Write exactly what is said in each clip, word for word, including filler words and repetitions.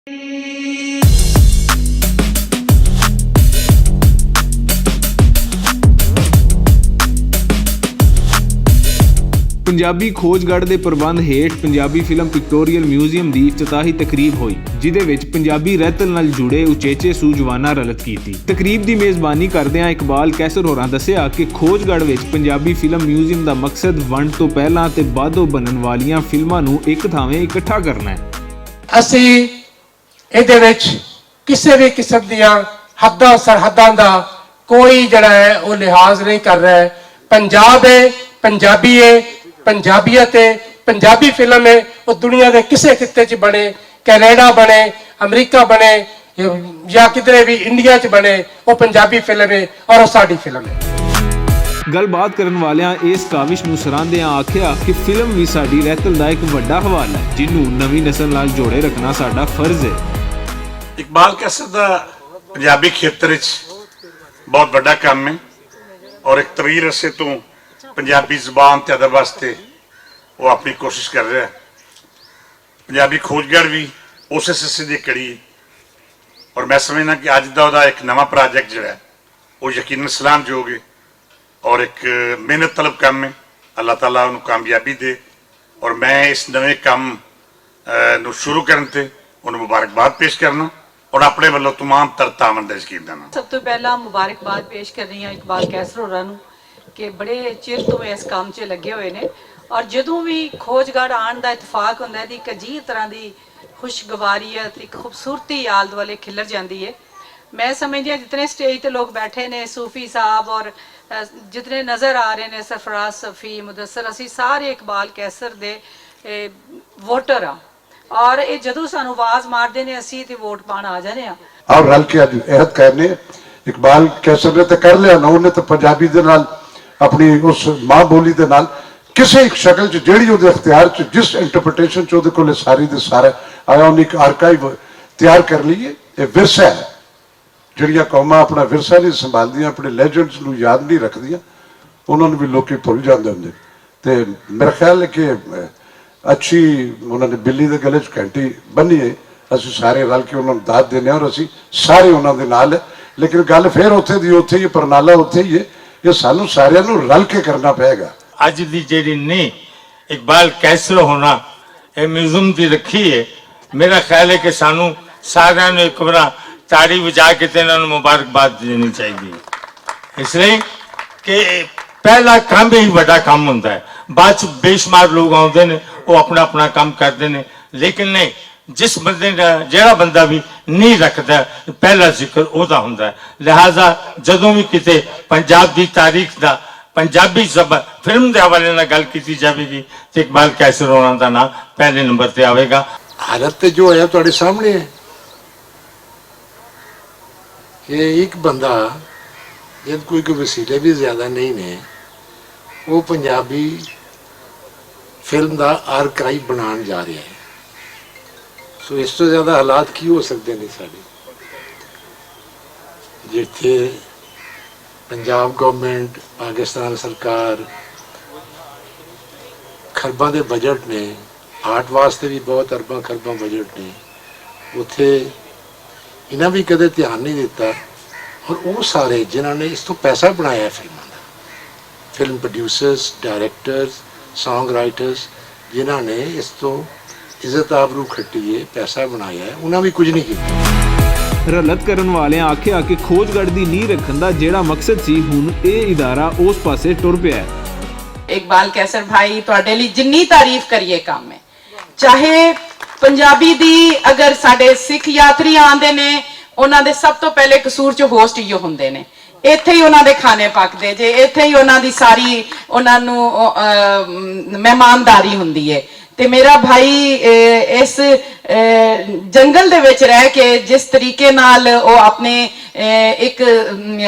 پنجابی کھوج گڑھ دے پربند ہیٹھ پنجابی فلم پکٹوریل میوزیم دی افتتاحی تقریب ہوئی، جدے وچ پنجابی رہتل نال جڑے اچیچے سوجواناں رلت کیتی۔ تقریب دی میزبانی کردیاں اقبال قیصر ہوراں دسیا کہ کھوج گڑھ وچ پنجابی فلم میوزیم دا مقصد ونڈ توں پہلاں تے بعدوں بنن والیاں فلماں نوں اک تھاویں اکٹھا کرنا ہے۔ اسی ایہدے وچ کسے وی قسم دیاں حداں سرحداں دا کوئی جڑا ہے او لحاظ نہیں کر رہا ہے۔ پنجاب ہے، پنجابی ہے، پنجابیت ہے، پنجابی فلم ہے، او دنیا دے کسے خطے چ بنے، کینیڈا بنے، امریکہ بنے، یا کدھرے وی انڈیا چ بنے، او پنجابی فلم ہے اور او ساڈی فلم ہے۔ گل بات کرن والیاں اس کاوش نوں سراہندیاں آکھیا کہ فلم وی ساڈی رہتل دا اک وڈا حوالہ ہے، جنوں نویں نسل نال جوڑے رکھنا ساڈا فرض ہے۔ اقبال قیصر دا پنجابی کھیتر وچ بہت وڈا کم ہے اور ایک طویل عرصے تو پنجابی زبان تے ادب واسطے وہ اپنی کوشش کر رہا ہے۔ پنجابی کھوج گڑھ بھی اس سلسلے دی کڑی ہے اور میں سمجھنا کہ اج دا دا ایک نواں پروجیکٹ جڑا ہے وہ یقیناً سلام جوگ ہے اور ایک محنت طلب کم ہے۔ اللہ تعالیٰ انہوں کامیابی دے اور میں اس نویں کم نوں شروع کرن تے انہوں مبارکباد پیش کرنا اور اپنے ولوں تمام تر تعاون دا یقین دینا۔ سب توں پہلا مبارکباد پیش کرنی ہے اقبال قیصر ہوراں نوں کہ بڑے چیر توں اس کام چ لگے ہوئے نے اور جدوں وی کھوج گڑھ آن دا اتفاق ہوندا ہے تے اک عجیب طرح دی خوشگواریت، اک خوبصورتی آل دوالے کھلر جاندی ہے۔ میں سمجھدی ہاں جتنے سٹیج تے لوگ بیٹھے نے، صوفی صاحب اور جتنے نظر آ رہے نے، سرفراز صفی، مدثر، اسی سارے اقبال قیصر دے ووٹر ہاں۔ اور اے جدوں سانوں آواز مار دے نے اسی تے ووٹ پان آ جانے ہاں۔ اور رل کے اج عہد کرنے، اقبال قیصر نے تے کر لیا نا، انہیں تے پنجابی دے نال، اپنی اس ماں بولی دے نال کسے ایک شکل چ جیڑی اودے اختیار چ جس انٹرپریٹیشن چ اودے کولے ساری دے سارا آیا، انہیں ایک آرکائیو تیار کر لئیے۔ اے ورثہ ہے۔ جڑیاں قوماں اپنا ورثہ نہیں سنبھالدیاں، اپنے لیجنڈز نوں یاد نہیں رکھدیاں، انہاں نوں بھی لوکی بھل جاندے ہوندے۔ تے میرا خیال ہے کہ اچھی انہاں نے بلی دے گلے چ گھنٹی بنی ہے۔ اسی سارے رل کے انہاں نوں داد دینے اور اسی سارے انہاں دے نال ہے۔ لیکن گل پھر اوتھے دی اوتھے ہی، پرنالا اوتھے ہی ہے۔ یہ سانوں ساریاں نوں رل کے کرنا پے گا۔ اج دی جیڑی نی اقبال قیصر ہونا اے میوزیم دی رکھی ہے، میرا خیال ہے کہ سانوں ساریاں نوں ایک وارا تاڑی وجا کے تے انہاں نوں مبارکباد دینی چاہیے۔ اس لیے کہ پہلا کام ہی بڑا کام ہوندا ہے، بعد چ بے شمار لوگ آوندے نے، وہ اپنا اپنا کام کردے نے، لیکن نہیں، جس بندے دا، جیڑا بندہ بھی نہیں رکھدا، پہلا ذکر اوہدا ہوندا ہے۔ لہذا جدوں بھی کتے پنجاب دی تاریخ دا، پنجابی زبان فلم دے حوالے نال گل کیتی جاوے گی تے اقبال قیصر ہوراں دا ناں پہلے نمبر تے آوے گا۔ حالت تے جو ہے تہاڈے سامنے ہے کہ ایک بندہ جد کوئی کوئی وسیلے بھی زیادہ نہیں نے، وہ پنجابی فلم دا آرکائیو بنان جا رہا ہے۔ سو اس تو زیادہ حالات کی ہو سکتے ہیں سارے؟ جتھے پنجاب گورنمنٹ، پاکستان سرکار خرباں دے بجٹ نے، آرٹ واسطے بھی بہت ارباں خرباں بجٹ نے، اتھے انہاں بھی کدے دھیان نہیں دیتا۔ اور وہ سارے جنہاں نے اس تو پیسہ بنایا ہے فلماں دا، film producers, directors, song writers, جنہاں نے اس تو عزت آبرو کھٹی ہے، پیسہ بنایا ہے، انہاں بھی کچھ نہیں کیتا۔ رلت کرن والیاں آکھیا کہ کھوج گڑھ دی نی رکھن دا جیڑا مقصد سی، ہن اے ادارہ اس پاسے ٹر پیا ہے۔ اقبال قیصر بھائی، تہاڈے لئی جنی تعریف کریے کم ہے۔ چاہے پنجابی دی، اگر ساڈے سکھ یاتری آندے نے، انہاں دے سب تو پہلے قصور چ ہوسٹ ایہو ہوندے نے۔ ایتھے ہی انہاں دے کھانے پکدے جے، ایتھے ہی انہاں دی ساری، انہاں نوں، اہ، مہمانداری ہوندی ہے۔ تے میرا بھائی، اے، اس، اے، جنگل دے وچ رہ کے جس طریقے نال او اپنے، اے، ایک، ام،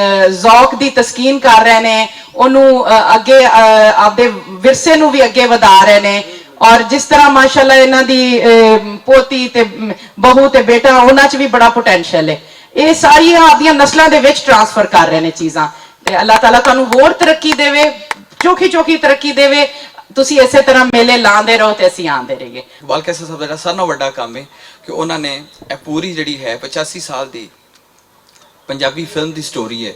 ذوق دی تسکین کر رہے نے، اونوں، اے، اگے، اے، آپدے ورثے نوں وی اگے ودھا رہے نے، اور جس طرح ماشاءاللہ انہاں دی، اے، پوتی تے بہو تے بیٹا، انہاں چ وی بڑا پوٹینشل ہے۔ اے ساری آپدیاں نسلاں دے وچ ٹرانسفر کر رہے نے چیزاں۔ تے اللہ تعالیٰ تانوں ہور ترقی دیوے، چوکھی چوکھی ترقی دیوے۔ تسی اسے طرح میلے لاندے رہو تے اسی آندے رہیے۔ اقبال قیصر صاحب دا سارا وڈا کام ہے، کہ انہاں نے اے پوری جڑی ہے پچاسی سال دی پنجابی فلم دی سٹوری ہے،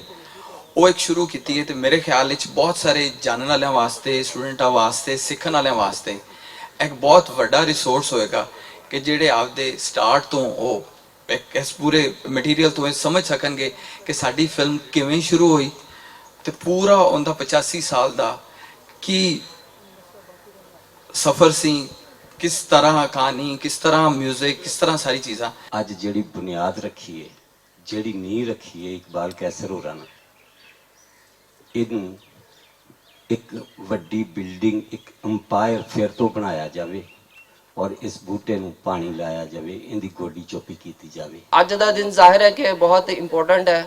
او ایک شروع کیتی ہے۔ تے میرے خیال وچ بہت سارے جانن والیاں واسطے، سٹوڈنٹاں واسطے، سکھن والیاں واسطے ایک بہت وڈا ریسورس ہوئے گا کہ جڑے آپ دے سٹارٹ تو او ایک اس پورے مٹیریل تو اے سمجھ سکن گے کہ ساڈی فلم کیویں شروع ہوئی تے پورا اوندا پچاسی سال دا کی سفر سی، کس طرح کہانی، کس طرح میوزک، کس طرح ساری چیزاں۔ اج جڑی بنیاد رکھی ہے، جڑی نی رکھی ہے اقبال قیصر ہوراں نے، ان ایک وڈی بلڈنگ، ایک امپائر پھر تو بنایا جاوے اور اس بوٹے نوں پانی لایا جاوے، ان دی گوڈی چوپی کیتی جاوے۔ اج دا دن ظاہر ہے کہ بہت امپورٹنٹ ہے۔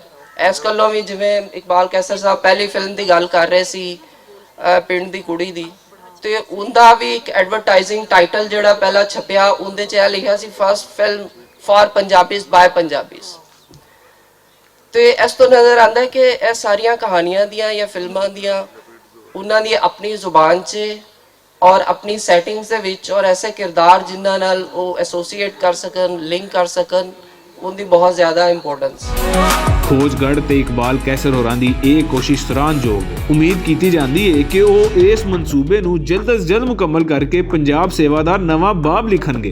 اس کلوں بھی جویں اقبال قیصر صاحب پہلی فلم دی گل کر رہے سی، پنڈ دی کڑی دی، تے اوندا بھی ایک ایڈورٹائزنگ ٹائٹل جڑا پہلا چھپیا، اوندے چ اے لکھیا سی، فرسٹ فلم فار پنجابیز بائی پنجابیز۔ تے اس تو نظر آندا ہے کہ اے ساریاں کہانیاں دیاں یا فلماں دیاں انہاں دی اپنی زبان چ اور اپنی سیٹنگز دے وچ اور ایسے کردار جنہاں نال او ایسوسیئیٹ کر سکن، لنک کر سکن، ان دی بہت زیادہ امپورٹنس۔ کھوج گڑھ تے اقبال قیصر ہوراں دی اے کوشش سران جوگ ہے۔ امید کیتی جاندی ہے کہ او اس منصوبے نوں جلد از جلد مکمل کر کے پنجاب سیوا دا نواں باب لکھن گے۔